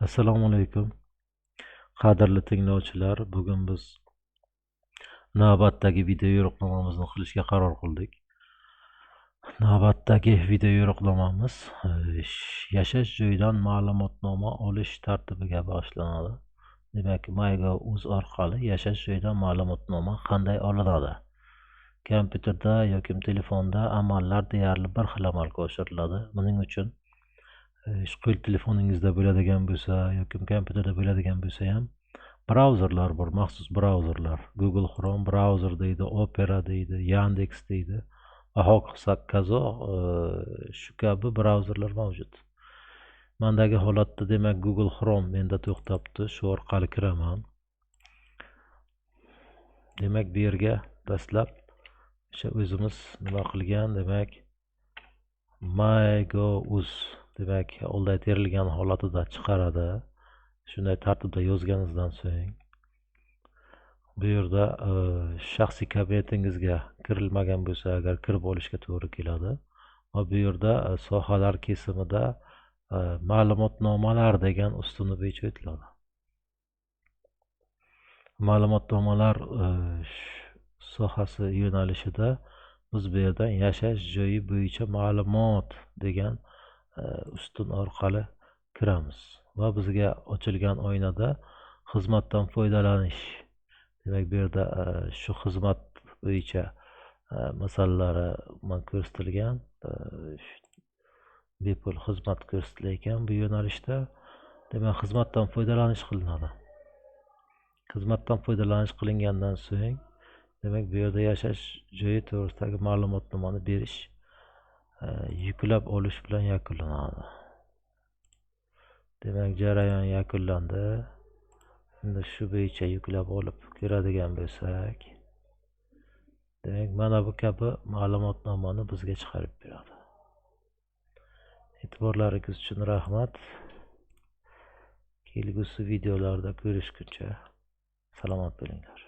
Assalomu alaykum. Qadrli tinglovchilar, bugun biz navbatdagi video yo'riqnomamizni qilishga qaror qildik. Navbatdagi video yo'riqnomamiz yashash joyidan ma'lumotnoma olish tartibiga bag'ishlanadi. Demak, MyGov.uz orqali yashash joyidan ma'lumotnoma qanday olinadi? Kompyuterda yoki telefonda amallar deyarli bir xil amalga oshiriladi. Buning uchun qo'l telefoningizda bo'ladigan bo'lsa yoki kompyuterda bo'ladigan bo'lsa ham brauzerlar bor, maxsus brauzerlar. Google Chrome brauzer deydi, Opera deydi, Yandex deydi va hokazo shu kabi brauzerlar mavjud. Mendagi holatda demak Google Chrome menda to'xtabdi, shu orqali kiraman. Demak, bu yerga dastlab o'sha o'zimiz nima qilgan, demak MyGov.uz demak olday terilgan holatida chiqaradi. Shunday tartibda yozganingizdan so'ng bu yerda shaxsiy kabinetingizga kirilmagan bo'lsa, agar kirib olishga to'g'ri keladi. Va bu yerda sohalar kesimida ma'lumotnomalar degan ustuni bo'yicha o'tiladi. Ma'lumotnomalar sohasi yo'nalishida biz bu yerdan yashash joyi bo'yicha ma'lumot degan ustun orqali kiramiz va bizga ochilgan oynada xizmatdan foydalanish, demak bu yerda shu xizmat bo'yicha masalalari ko'rsatilgan, bepul xizmat ko'rsatilayotgan bu yo'nalishda. Demak, xizmatdan foydalanish qilinadi. Xizmatdan foydalanish qilingandan so'ng demak bu yerda yashash joyi to'g'risidagi ma'lumotnomani berish yuklab olish bilan yakunlanadi. Demak, jarayon yakunlandi. Endi shu bo'yicha yuklab olib ko'radigan bo'lsak, demak mana bu kabi ma'lumotnomani bizga chiqarib beradi. E'tiborlaringiz uchun rahmat. Kelgusi videolarda ko'rishguncha salomat bo'linglar.